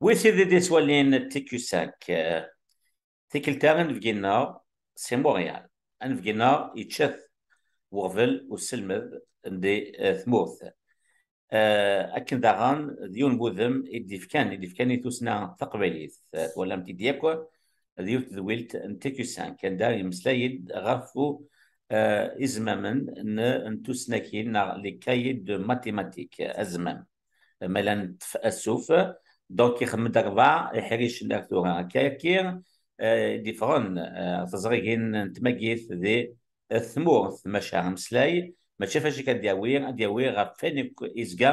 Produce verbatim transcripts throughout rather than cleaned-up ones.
Wi tid i d-yettwalin T Q cinq, eh, tikkelt-a anebgi-nneɣ si Montréal. Anebgi-nneɣ yečča-t weɣbel uselmed n di, eh, tmurt. Eh, akken daɣen d yiwen n wudem i d-ifkan, i d-ifkan i tussna taqbaylit. Eh, twalamt-t-id yakk, d yiwet tedwilt n T Q cinq, anda yemmeslay-d ɣef u-, eh, izmamen n, n tusnakin neɣ les cahiers de mathématiques, azmam. Ma la neṭṭef asuf, donc ixemmem-d rbeɛ iḥricen ar tura. Akka, akka, eh, i d-iffɣen, eh, teẓrigin n tmagit di tmurt, maca ameslay mačči ɣef wacu akka ad d-yawi, ad d-yawi ɣef wayen akk izga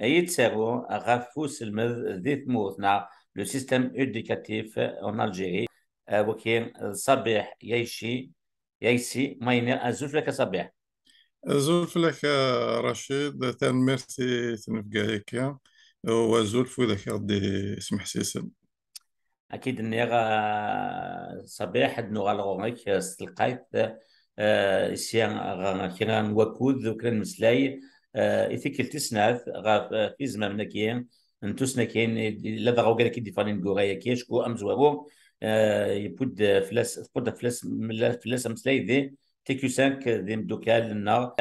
yettaru ɣef uselmed di tmurt, neɣ le système éducatif en Algérie. Eh, waki d Ṣabiḥ Yayci, Yaysi, ma yenniɣ azul fell-ak a Ṣabiḥ. Azul fell-ak a Racid, tanemmirt i tnebga-agi, u azul f widak i ɣ-d-ismeḥsisen. Akka i d-nniɣ, ah, Ṣabiḥ, ad nuɣal ɣur-k, ah, s telqayt, ah, sya ɣer kra n wakud, u kra n meslay, ah, i tikkelt tis snat ɣef, ah, izmamen-agi n tusnakin, ladɣa ugar-agi d-iffɣen ineggura-agi, acku amezwaru, ah, yewwi-d fell-as, tewwi-d fell-as, fell-as ameslay di T Q cinq d imeddukal-nneɣ,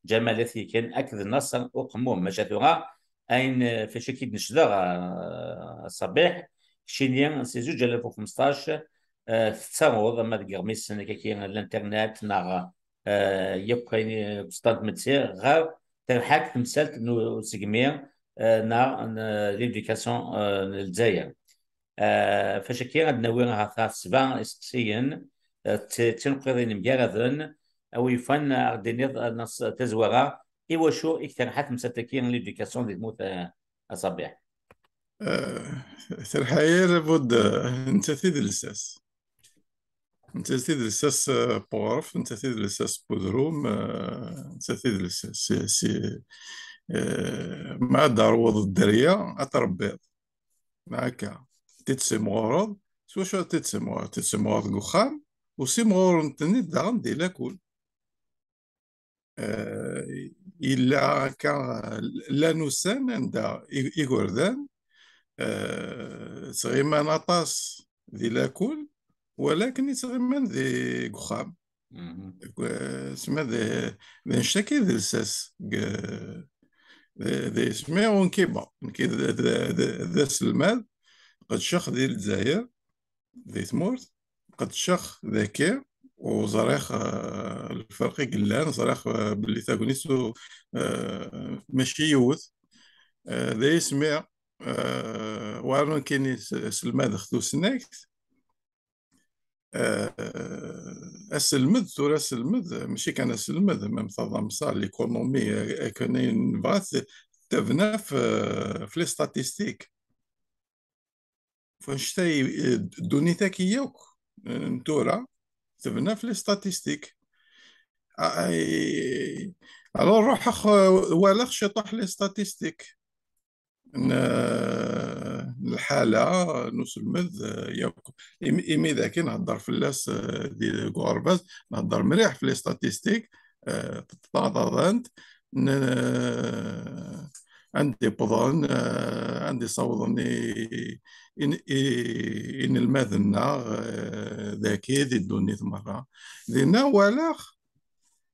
Ǧamal At Yikan akked Naṣer Uqemmum. Maca tura, ayen, eh, f acu akka i d-necdeɣ, eh, a Ṣabiḥ, keččini si zuǧ alaf u xemseṭṭac, eh, tettaruḍ ama deg iɣmisen akkaki n l'internet neɣ, eh, yakk ayen, eh, deg useṭṭa n tmetti, ɣer terḥa-k temsalt n usegmi, eh, neɣ n, eh, l'éducation, eh, n Lezzayer. Eh, f acu akka ad d-nawi ahat sebɛa isteqsiyen, eh, d ti-, d tineqqiḍin mgaraden, a wi yufan, eh, ad ɣ-d-tiniḍ, eh, neɣ s tazwara, i wacu i k-terḥa temsalt-agi n l'éducation di tmurt, eh, a Ṣabiḥ? Eh, terḥa-yi labud, eh, nettat i d lsas. Nettat i d lsas, eh, n uɣref, nettat i d lsas n udrum, eh, nettat i d lsas si, si, eh, ma ad d-terwuḍ dderya, ad trebbiḍ. Akka. Ti tessimɣureḍ, s wacu ara ti tessimɣureḍ? Ti tessimɣureḍ deg uxxam, u ssimɣurent-ten-id daɣen di lakul. Eh, yella akka, llan ussan anda i-, igerdan, eh, ttɣiman aṭas di lakul, walakin i ttɣiman di, deg uxxam. Mhm. Deg, eh, sma d, d annect-agi i d lsas deg, d, d ismi unkiba. Nekk d, d, d, d aselmad, qedceɣ di Lezzayer, di tmurt, qedceɣ daki, u ẓriɣ, eh, lferq i yellan, ẓriɣ, eh, belli tagnit u, eh, mačči yiwet. Eh, d ay smiɣ, eh, war nekkini s-, selmadeɣ tusnakt. Eh, aselmed, tura aselmed, mačči kan aselmed, même taḍamsa, l'économie, eh, akken ay nebɣa, t-, tebna f, f les statistiques. F annect-a, eh, ddunit-agi yakk, eh, n tura, tebna f les statistiques. Ah, eh, alors, ruḥeɣ, eh, walaɣ ciṭuḥ les statistiques n, eh, lḥala n uselmed, eh, yakk. Imi, imi d akken nhedder fell-as, eh, di, deg uɣerbaz, nhedder mliḥ f les statistiques, eh, ṭṭaḍaḍant, n, eh, anda i wwḍen, eh, anda i ssawḍen i, i, i, inelmaden-nneɣ, eh, daki di ddunit merra. Dinna walaɣ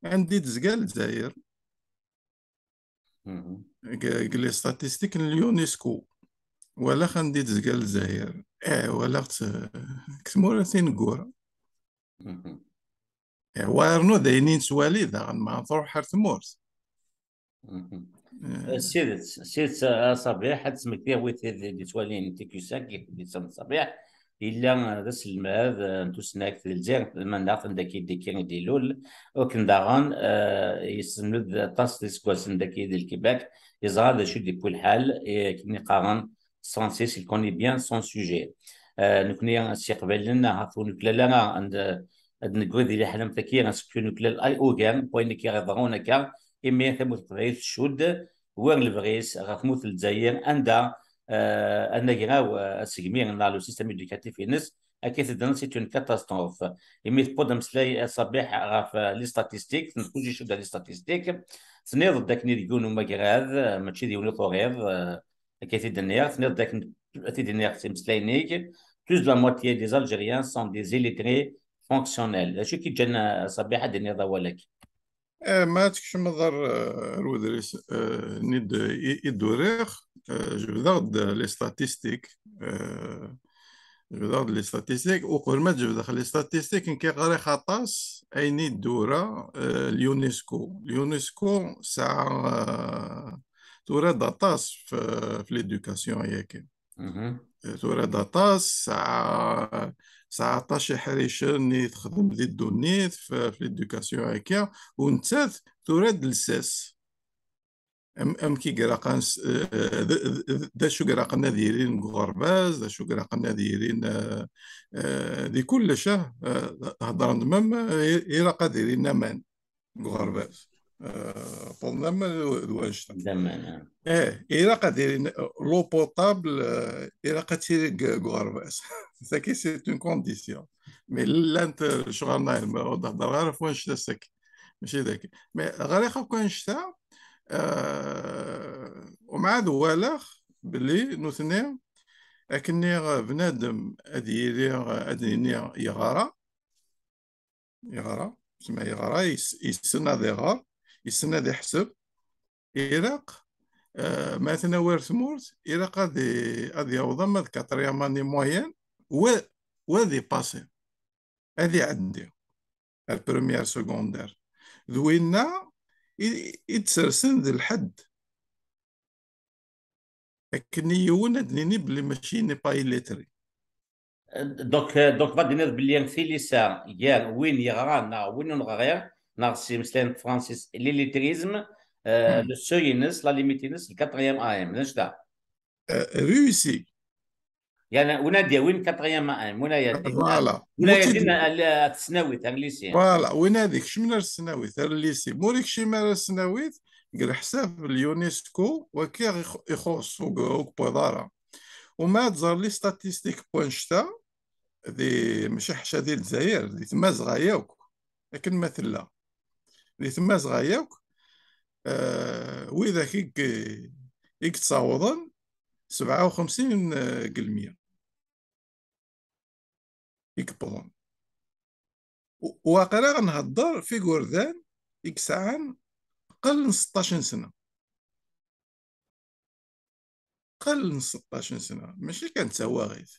anda i d-tezga Lezzayer. Mhm. Deg, deg les statistiques n l'UNESCO. Walaɣ anda i d-tezga Lezzayer. Eh, walaɣ-tt, eh, deg tmura tineggura. Mhm. Eh, wa rnu d ayen i nettwali daɣen, ma truḥ ar tmurt. Mhm. Eh. Eh, s tidet, s tidet, a Ṣabiḥ, ad d-smektiɣ wid i d-yettwalin T Q cinq, i d-yettwalin Ṣabiḥ, yella, eh, d aselmad, eh, n tusnakt di Lezzayer, ma nniɣ-t anda akka i d-, akka i d-ilul, akken daɣen, eh, yesselmed aṭas d iseggasen dagi di Lkibak, yeẓra d acu i d-yewwi lḥal, eh, akken i qqaren s tefransist, il connaît bien son sujet. Eh, nekni s Iqbayliyen, ahat ur nuklal ara ad, ad negri di liḥala am tagi, asefk ur nuklal ay ugar n wayen akka iḍerrun akka, imi tamurt n Leqbayel tcudd war lebɣi-s ɣer tmurt n Lezzayer, anda, eh, anagraw, eh, asegmi neɣ le système éducatif-ines, akka i t-ddren, c'est une catastrophe. Imi tewweḍ ameslay, a Ṣabiḥ, ɣef, eh, les statistiques, nekk kullec icudd les statistiques, tenniḍ-d akken i d yiwen umagrad, eh, mačči d yiwen i turiḍ, eh, akka i t-id-nniɣ, tenniḍ-d akken ad t-id-iniɣ s imeslayen-ik, plus de la moitié des Algériens sont des illettrés fonctionnels. D acu i k-iǧǧan, a Ṣabiḥ, ad d-tiniḍ awal-agi? Eh, ma tekcmeḍ ar, ar udris, eh, nni d-, i, i d-uriɣ, eh, jebdeɣ-d les statistiques, eh, jebdeɣ-d les statistiques, uqbel ma jebdeɣ les statistiques, nekk ɣriɣ aṭas ayen i d-tura, eh, l'UNESCO. L'UNESCO tesɛa, eh, tura-d aṭas f, f l'éducation yagi. Mhm. Tura-d aṭas, tesɛa, tesɛa aṭas iḥricen i texdem di ddunit, f, f l'éducation akka, u nettat tura-d lsas. Am-, amek i ilaq ad s-, eh, d, d, d acu i ilaqen ad yilin deg uɣerbaz, d acu i ilaqen ad yilin, eh, eh, di kullec, ah, eh, heddren-d même, eh, ilaq ad yilin aman deg uɣerbaz. Eh, wwḍen aman d, d wannect-a. D aman, ah. Eh, ilaq ad yilin l'eau potable, eh, ilaq ad tili deg, deg uɣerbaz. Tagi, c'est une condition. Mais llant, eh, lecɣal-nni, ma ur d-heddreɣ ara ɣef wannect-a ass-agi. Mačči d akken. Mais ɣriɣ akk annect-a, eh, umɛad walaɣ belli nutni, akken nniɣ, bnadem ad yili, ad nini yeɣra, yeɣra, sma yeɣra, yes-, yessen ad iɣer, yessen ad iḥseb, ilaq, eh, ma atan war tmurt, ilaq ad i-, ad yaweḍ ama d quatrième année moyenne, wa, wa ad ipasi, ad iɛeddi ar première secondaire. D winna i, i d-sersen d lḥedd. Akken i yiwen ad nini belli mačči n'est pas illettré. Donc, euh, donc, va dire belli tilisa gar win yeɣran neɣ win ur neɣri, neɣ s imeslayen n tefransist, l'illettrisme, euh, hmm, le seuil-ines, la limite-ines, le quatrième A M, d acu-t? Euh, réussi. Yani, win ad yawin quatrième A M, win ad yadin, voilà, win ad yadin ar tesnawit, ar lycée. Voilà, win ad ikecmen ar tesnawit, ar lycée. Ma ur ikcim ara ar tesnawit, deg leḥsab n l'UNESCO, wagi ix-, ixuṣṣ, ur, ur yewwiḍ ara. Uma ad tẓer les statistiques n wannect-a, di, mačči ḥaca di Lezzayer, di Tmazɣa yakk, akken ma tella. Di Tmazɣa yakk, eh, widak i g-, i yettawḍen sebɛa u xemsin deg lemya i yewwḍen. U, waqila nhedder f igerdan i yesɛan qqel n seṭṭac n sna. Qqel n seṭṭac n sna, mačči kan d tawaɣit.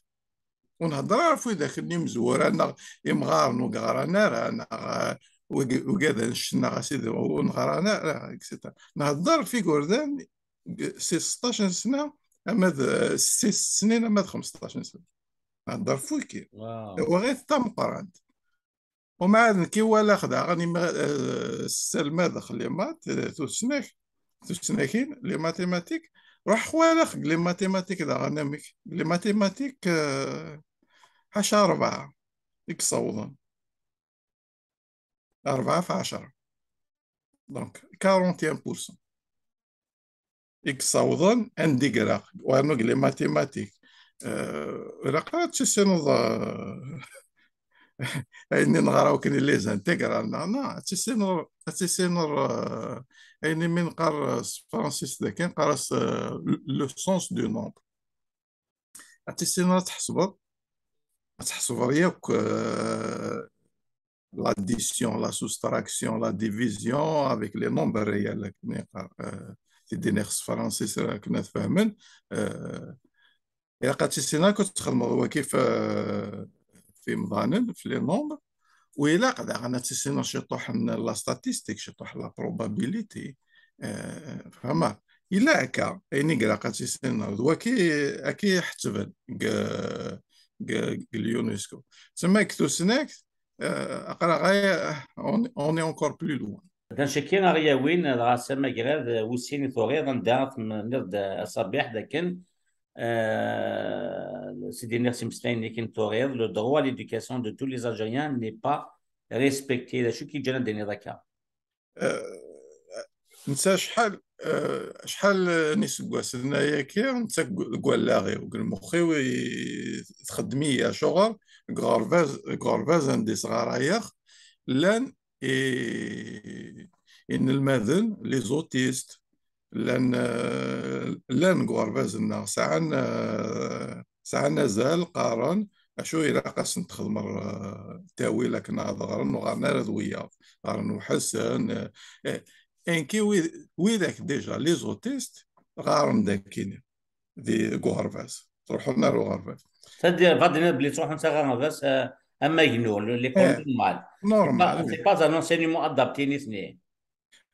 Ur nhedder ara ɣef widak-nni imezwura neɣ imɣaren ur ɣran ara, neɣ, eh, wig-, wigad annect-nneɣ a sidi ur ɣran ara, et cetera. Nhedder ɣef igerdan si seṭṭac n sna ama d, eh, si snin ama d xemseṭṭac n sna. Nhedder f wiki. Wow. Tawaɣit tameqqrant. Umɛad nekk i walaɣ daɣen ima-, eh, sselmadeɣ les maths, eh, tusnak-, tusnakin, les mathématiques, ruḥeɣ walaɣ deg les mathématiques daɣen amek. Les mathématiques, eh, ḥaca rebɛa i yessawḍen. Rebɛa f ɛecṛa. Donc, quarante et un pour cent. I yessawḍen anda i ira, wernu deg les mathématiques. Euh, ilaq ad tissineḍ, euh, ayen i neɣra akken i les intégrales, neɣ, neɣ, ad tissineḍ, ad tissineḍ, euh, ayen imi neqqar, euh, s tefransist dakken, neqqar-as, euh, le, le sens du nombre. Ad tissineḍ ad tḥesbeḍ, ad tḥesbeḍ yakk, euh, l'addition, la soustraction, la division avec les nombres réels, akken i yeqqar, euh, tiddi-nni s tefransist akken ad fehmen, euh, ilaq ad tissineḍ akk ad txedmeḍ waki f, f imḍanen, f les nombres, u ilaq daɣen ad tissineḍ ciṭuḥ n la statistique, ciṭuḥ n la probabilité, euh, fehmeḍ? Yella akka, ayen i ilaq ad tissineḍ, d waki, akka i ḥettben deg, deg, deg l'UNESCO. Tsemma deg tusnakt, euh, aql-aɣ, euh, on, on est encore plus loin. Atan caki ara yawin, dɣa s amagrad, euh, wis sin i turiḍ, anda tenniḍ-d, euh, a Ṣabiḥ, dakken, euh, sidi nniɣ s imeslayen-ik n turiḍ, le droit à l'éducation de tous les Algériens n'est pas respecté. D acu i k-yeǧǧan ad d-tiniḍ akka? Euh, netta acḥal, euh, acḥal n iseggasen ayagi, netta deg, deg wallaɣ-iw, deg lmux-iw, i, txeddem-iyi acuɣer deg uɣerbaz, deg uɣerbaz anda i sɣarayeɣ, llan i, inelmaden, les autistes, Llan, eh, llan deg uɣerbaz-nneɣ, sɛan, eh, sɛan azal, qqaren acu ilaq asen-txedmeḍ, eh, ttawil akken ad ɣren, ur ɣaren ara d wiyaḍ, ɣaren weḥd-sen, eh, eh, inki wid-, widak déjà, les autistes, ɣaren-d akkin di, deg uɣerbaz, ttruḥun ar uɣerbaz. C'est-à-dire, va dire belli ttruḥun s aɣerbaz, eh, amagnu, l'école normale. Normal, c'est pas un enseignement adapté, nitni.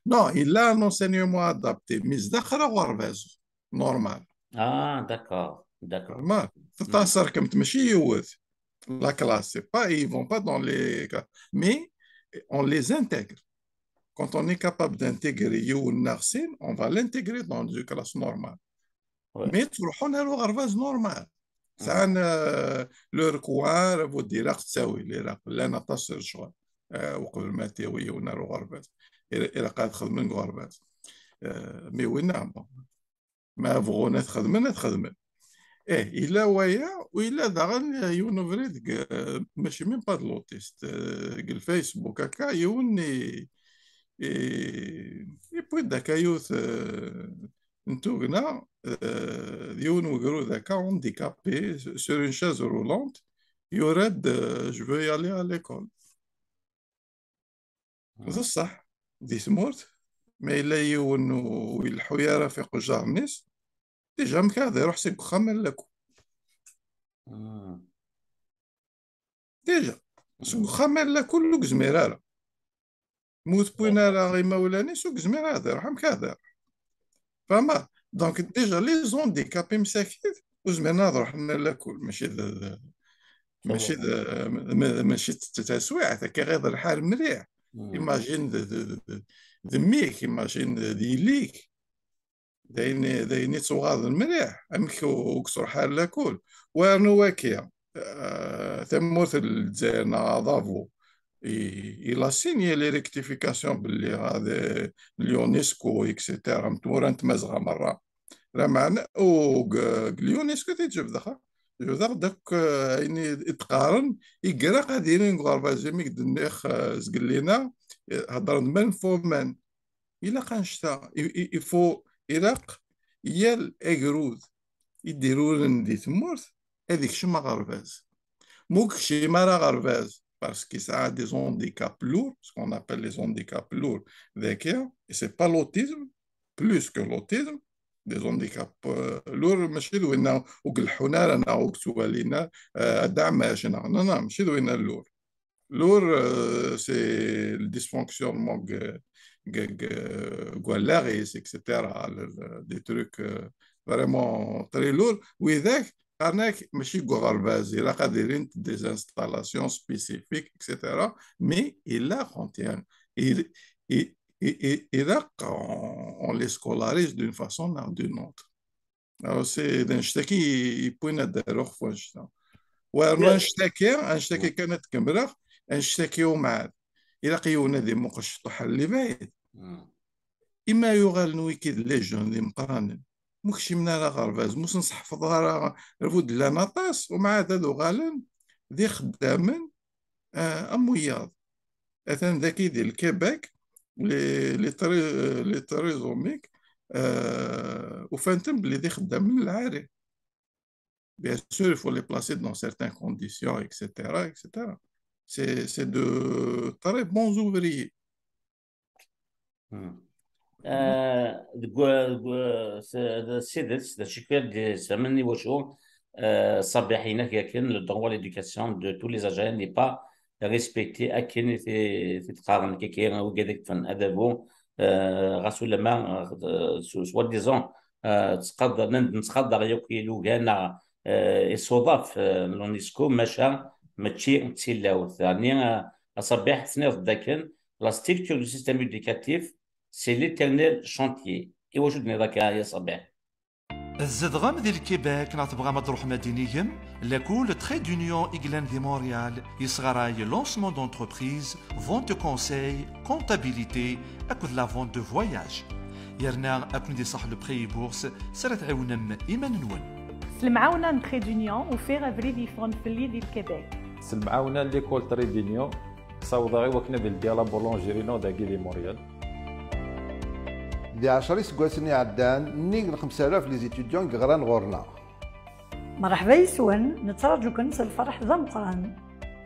Non, il a un enseignement adapté, mais zdaxel uɣerbaz, normal. Ah, d'accord, d'accord. Normal. Taserkemt mačči yiwet. La classe, c'est pas, ils vont pas dans les classes. Mais on les intègre. Quand on est capable d'intégrer yiwen neɣ sin, on va l'intégrer dans une classe normale. Mais ttruḥun ar uɣerbaz normal. Sɛan, euh, leur coin, vous dire, ttawil, ilaq, llan aṭas n lecɣal. Euh, uqbel ma tiwi yiwen ar uɣerbaz. Ilaq ad xedmen deg uɣerbaz. Euh, mais winna, bon. Ma bɣun ad xedmen, ad xedmen. Eh, illa waya, u illa daɣen yiwen ubrid deg, euh, mačči même pas de l'autiste, euh, deg Facebook akka, yiwen i, i, yewwi-d akka yiwet, euh, n tugna, euh, d yiwen wegrud akka handicapé sur une chaise roulante, yura-d, euh, je veux y aller à l'école. D ṣṣeḥ, di tmurt, ma yella yiwen ur ileḥḥu ara ɣef iqejjaren-is, déjà amek ad iruḥ seg uxxam ar lakul? Déjà, seg uxxam ar lakul ur yezmir ara. Ma ur t-wwin ara imawlan-is, ur yezmir ara ad iruḥ. Amek ad iruḥ? Fahma? Donc, déjà, les handicapés msakit, ur zmiren ad ruḥen ar lakul. Mačči d, d, mačči d, ma-, mačči d taswiɛt, akka ɣiḍ lḥal mliḥ. Imagine d, d, d, d, d mmi-k, imagine d, d yelli-k. D ayen, d ayen yettwaɣaḍen mliḥ, amek ur, ur yettruḥ ara lakul. Wernu waki, eh, tamurt n Lezzayer neɣ aḍabu, i, il a signé les rectifications belli ad, eh, l'UNESCO, et cetera, am tmura n Tmazɣa merra. Lameɛna, u g-, g l'UNESCO i t-id-jebdeɣ, jebdeɣ-d akk, eh, ayen i d-qqaren, i ilaq ad ilin deg uɣerbaz, imi i k-d-nniɣ, eh, zgellina, eh, heddren-d man fo man. Ilaq annect-a, i, i, il faut, ilaq yal agrud i d-iruren di tmurt ad ikcem aɣerbaz. Ma ur ikcim ara aɣerbaz, parce que yesɛa des handicaps lourds, ce qu'on appelle les handicaps lourds, daki, et c'est pas l'autisme, plus que l'autisme, des handicaps, euh, lourds, mačči d winna ur ileḥḥun ara neɣ ur yettwalin ara, euh, d aɛmac, neɣ, non, non, mačči d winna lourd. Lourd, euh, c'est le dysfonctionnement g-, g-, g-, g wallaɣ-is, et cetera. Le, le, des trucs, euh, vraiment très lourds. Widak, qqaren-ak, mačči deg uɣerbaz, ilaq ad ilint des installations spécifiques, et cetera. Mais ilaq, on tient, il, il, il, il, ilaq, on, on les scolarise d'une façon ou d'une autre. Alors, c'est d annect-agi i yewwin ad d-aruɣ ɣef wannect-a. Wernu annect-agi, annect-agi kan ad kemmleɣ, annect-agi umɛad. Ilaq yiwen ad imuqel ciṭuḥ ar lebɛid. Ima yuɣalen wiki d les jeunes, d imeqqranen, mu kcimen ara aɣerbaz, mu sen-seḥfeḍ ara, rbu d-llan aṭas, umɛad ad uɣalen d ixeddamen, eh, am wiyaḍ. Atan daki di Lkebek, les, les tri-, les trisomiques, euh, ufan-ten belli d ixeddamen n lɛari. Bien sûr, il faut les placer dans certaines conditions, et cetera, et cetera. C'est, c'est de très bons ouvriers. Hmm. Euh, deg wa-, deg wa-, s-, d, s tidet, d acu kan d-, ssamen i wacu, euh, Ṣabiḥ yenna-k akken, le droit à l'éducation de tous les agents n'est pas respecté akken i t-, i t-qqaren kiki, wigad i yeṭṭfen adabu, euh, ɣas ulamma, euh, s-, soi-disant, euh, ttqadar-, nnan-d nettqadar yakk ilugan, neɣ, euh, isuḍaf, euh, l'UNESCO, maca mačči d tilawt. Ɛni, euh, a Ṣabiḥ, tenniḍ-d akken la structure du système éducatif, c'est l'éternel chantier. Iwacu d-tenniḍ akka, ya Ṣabiḥ? Tzedɣem di Lkibek neɣ tebɣam ad d-truḥem ad d-inigem? Lakul Trait d'Union i yellan di Montréal yesɣaray lancement d'entreprise, vente de conseil, comptabilité akked la vente de voyage. Yerna ad ken-id-iṣaḥ le prêt et bourse s ara tɛiwnem iman-nwen. S lemɛawna n Trait d'Union, ufiɣ abrid yeffɣen fell-i di Lkibek. S lemɛawna n l'école Trait d'Union, ssawḍeɣ i wakken ad ldiɣ la boulangerie-inu dagi di Montréal. Di ɛecra iseggasen iɛeddan, nnig n xemsa alaf les étudiants i yeɣran ɣur-neɣ. Mṛeḥba yes-wen, nettraǧu-ken s lferḥ d ameqqran.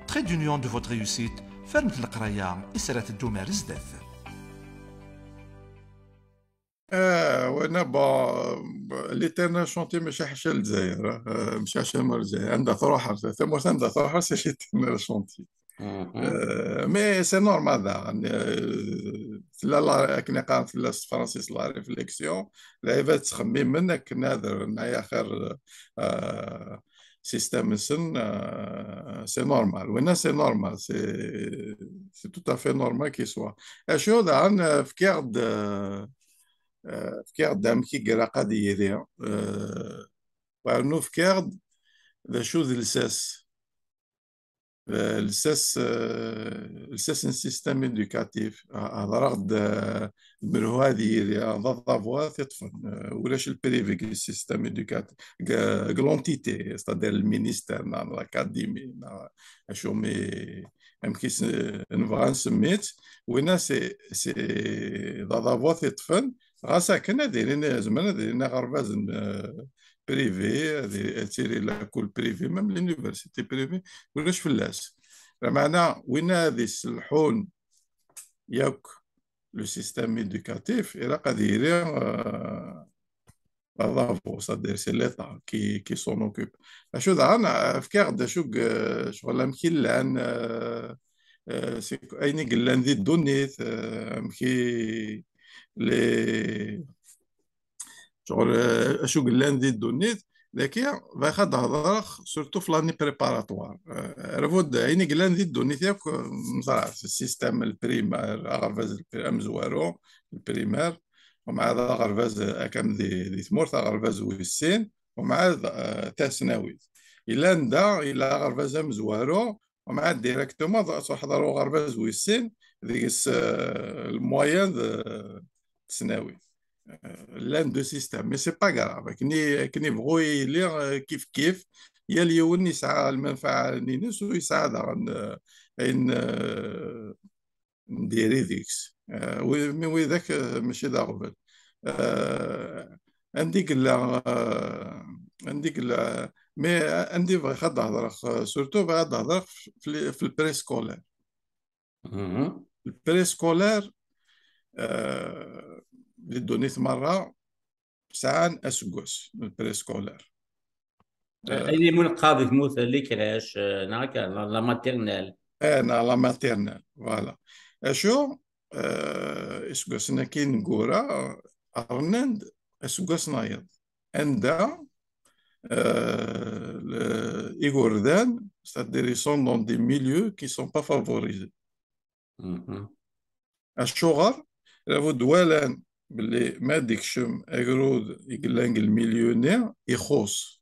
Trait d'union de votre réussite, fernet leqraya, i s ara teddum ar zdat. Ah, wana, bon, l'éternel chantier, mačči ḥaca Lezzayer, ah, mačči ḥaca ma Lezzayer. Anda truḥ, tamurt anda truḥ, c'est l'éternel chantier. Euh, mais c'est normal daɣen. Euh, tella la, akken iqqaren, tella s tefransist la réflexion. Lɛibad ttxemmimen akken ad rren ay axir, euh, système-nsen, euh, c'est normal. Winna, c'est normal. C'est, c'est tout à fait normal qu'il soit. Acu daɣen, euh, fkiɣ-d, euh, euh, fkiɣ-d amek i ilaq ad yili. Euh, wernu fkiɣ-d d acu d lsas. Eh, lsas, eh, lsas n système éducatif. Ah, hedreɣ-d, eh, d menhu ad yili, ah, d aḍabu ad t-iṭṭfen. Eh, ulac le privé deg système éducatif, deg, deg l'entité, c'est-à-dire le ministère, neɣ l'académie, neɣ acu mi, amek i s-, nebɣa nsemmi-tt. Winna, c'est, c'est d aḍabu ad t-iṭṭfen, ɣas akken ad ilin, zemren ad ilin aɣerbaz n, eh, privé, ad i-, ad tili l'école privée, même l'université privée, ulac fell-as. Lameɛna, win ad iselḥun yakk le système éducatif, ilaq ad yili, euh, aḍabu, c'est-à-dire c'est l'État qui, qui s'en occupe. Acu daɣen, euh, fkiɣ-d acu g-, ccɣel amek i llan, euh, euh, c'est ayen i yellan di ddunit, euh, amek i les, Ccɣel, eh, acu yellan di ddunit, daki bɣiɣ ad d-hedreɣ surtout f l'année préparatoire. Eh, rfud ayen i yellan di ddunit yakk, eh, neẓra, s système le primaire, aɣerbaz le pri-, amezwaru, le primaire, umɛad aɣerbaz, eh, akken di, di tmurt, aɣerbaz wis sin, umɛad, eh, tasnawit. Yella anda, yella aɣerbaz amezwaru, umɛad directement ad truḥeḍ ɣer uɣerbaz wis sin, deg-s, eh, le moyen de, tesnawit. Eh, llan deux systèmes, mais c'est pas grave. Akken i, akken ibɣu yili, eh, kif kif, yal yiwen yesɛa lmanfaɛa-nnes u yesɛa daɣen, eh, ayen, eh, n diri deg-s. Eh, wi-, mi widak, eh, mačči d aɣbel. Eh, andi yella, eh, andi yella, mais andi bɣiɣ ad d-hedreɣ, eh, surtout bɣiɣ ad d-hedreɣ f-, f-, f le préscolaire. Mhm. Le préscolaire, euh, di ddunit merra sɛan aseggas, le préscolaire. Euh, ayen imu neqqar di tmurt les crèches, euh, neɣ akka, la, la maternelle. Eh, neɣ la maternelle, voilà. Acu, euh, iseggasen-agi ineggura, rnan-d aseggas-nnayeḍ. Anda, euh, le, igerdan, c'est-à-dire ils sont dans des milieux qui sont pas favorisés. Mhm. Acuɣer? Labud walan belli ma d-ikcem agrud i yellan deg lmilyu-nni, ixuṣ.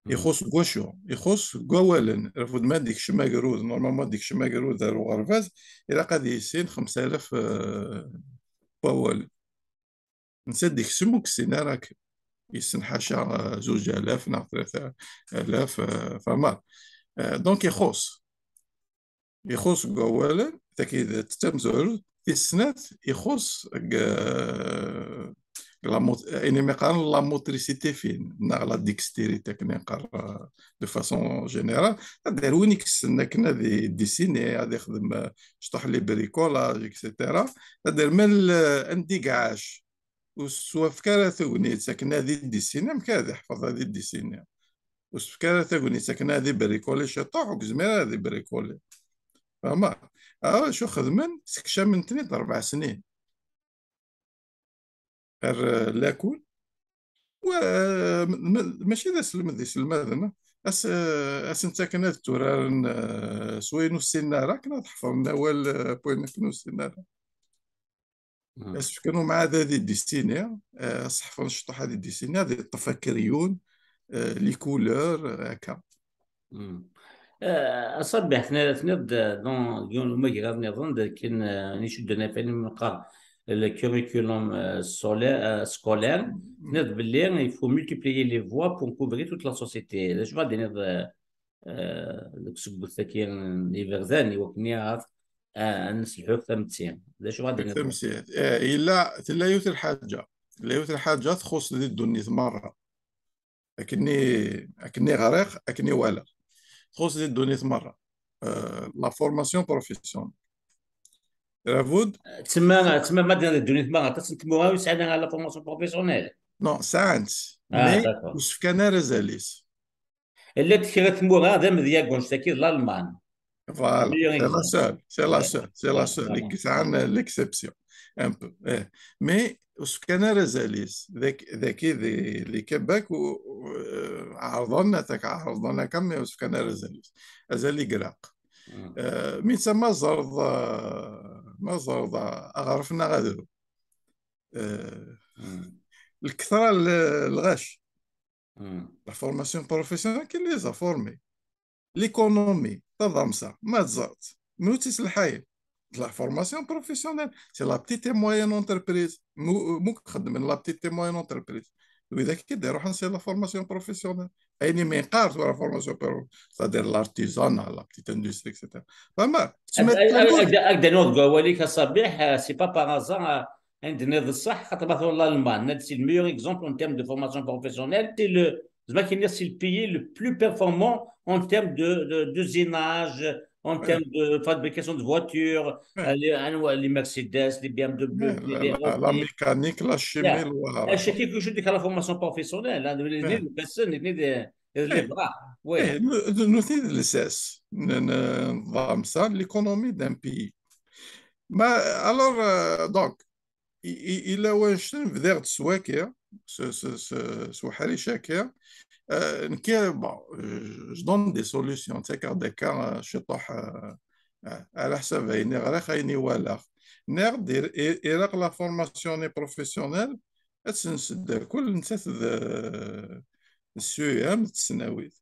Mhm. Ixuṣ deg wacu? Ixuṣ deg wawalen. Labud ma d-ikcem agrud, normalement ma d-ikcem agrud ar uɣerbaz, ilaq ad yissin xemsa alaf, euh, wawalen. Netta d-ikcem ur yessin ara akken. Yessen ḥaca, eh, zuǧ alaf neɣ tlata alaf, eh, fahmeḍ. Eh, donc ixuṣ. Ixuṣ deg wawalen, taki d tamezwarut, tis snat, ixuṣ deg, eh, deg la mot-, ayen umi qqaren la motricité fine, neɣ la dextérité, akken i neqqar, eh, de façon générale. Ad d-ar win i yessen akken ad i-, dessiner, ad ixdem, eh, cṭuḥ les bricolages, et cetera. Ad d-ar mal, eh, anda i iɛac. Ur s-tefka ara tagnit akken ad i-dessiner, amek ad iḥfeḍ ad i-dessiner? Ur s-tefka ara tagnit akken ad ibricoli ciṭuḥ, ur yezmir ara ad ibricoli. Fahmeḍ? Ah, acu xedmen? Sekcamen-ten-id rebɛ snin. Ar, eh, lakul. Wa, eh, ma-, mačči d aselmed iselmaden, as, eh, as-nttaken ad tturaren, eh, s wayen ur ssinen ara, akken ad ḥefḍen awal, eh, n wayen akken ur ssinen ara. Mhm. As-fken umɛad ad i-dessiner, eh, as-ḥefḍen cṭuḥ ad i-dessiner, ad iṭṭef akeryun, eh, les couleurs, eh, akka. Mhm. Eh, a Ṣabeḥ, tni-, tniḍ-d, eh, dans yiwen umagraḍ nniḍen d akken, eh, icudden ɣef wayen i neqqar le curriculum, eh, solaire, eh, scolaire, tniḍ belli il faut multiplier les voies pour couvrir toute la société. D acu ad d-tiniḍ, eh, eh, deg usegget-agi n yiberdan, i wakken ad Ah, ad nesselḥu deg tametti. D acu ad d-niniḍ? Tamsirt. Eh, yella, tella yiwet lḥaǧa. Tella yiwet lḥaǧa txuṣṣ di ddunit merra. Akken i, akken i ɣriɣ, akken i walaɣ. Txuṣṣ di ddunit merra. Eh, la formation professionnelle. Labud, Tsemma, tsemma ma d-nniḍ di ddunit merra, aṭas n tmura ur yesɛan ara la formation professionnelle. Non, sɛant. Ah, Mais d'accord. Ur s-fkan ara azal-is. Llant kra tmura d amedya deg wanect-agi d Lalman. Voilà, Meilleur c'est la exemple. Seule, c'est la Ouais, Seule, c'est la ouais, Seule, vraiment. Qui sera l'exception, un peu. Eh. Mais ur s-fkan ara azal-is. Daki, daki di, di Québec, u, u, eh, ɛerḍen, atak ɛerḍen akka, mais ur s-fkan ara azal-is. Azal i ilaq. Mm. Eh, mi tama ẓerḍ, eh, ma ẓerḍ, eh, aɣref neɣ adru. Eh, Mm. Lketṛa n lɣaci. Mm. La formation professionnelle, qui les a formés? L'économie, taḍamsa, ma tẓert, mnut iselḥayen? La formation professionnelle, c'est la petite et moyenne entreprise. Mu, mu xeddmen la petite et moyenne entreprise. Widak i d-iruḥen, c'est la formation professionnelle. Ayen i mi nqar tura formation professionnelle, c'est-à-dire l'artisanat, la petite industrie, et cetera. Fama, Ad-, ad-, ad-, ad-, ad-, ad-, deg wawal-ik, a Sabiḥ, euh, c'est pas par hasard, euh, ayen d-tenniḍ d ṣṣeḥ, xaṭer ma turiḍ Lalman, c'est le meilleur exemple en termes de formation professionnelle, c'est le, c'est le pays le plus performant en termes de, de, d'usinage, en termes de fabrication de voitures, Ouais. euh, les, les Mercedes, les B M W, Ouais, les, la, les la, la Audi. Mécanique, la chimie, Yeah. le Ah, c'est quelque chose de la formation professionnelle, hein, les, les, Ouais. les personnes, les, les, les Ouais. bras. Oui. Eh, nous, nous, nous, c'est, c'est, n-, n-, nḍam ça, l'économie d'un pays. Mais alors, euh, donc, i, i, il a bdiɣ-d s waki, s, s, s, s uḥric-agi. Euh, nekk, bon, je, je donne des solutions, ttakaɣ-d akka, euh, ciṭuḥ, euh, euh, ala ḥsab ayen i ɣriɣ, ayen i walaɣ. Nniɣ-d, il, il, ilaq la formation professionnelle, ad tt-nesseddakel, nettat d, d S E M, d tesnawit.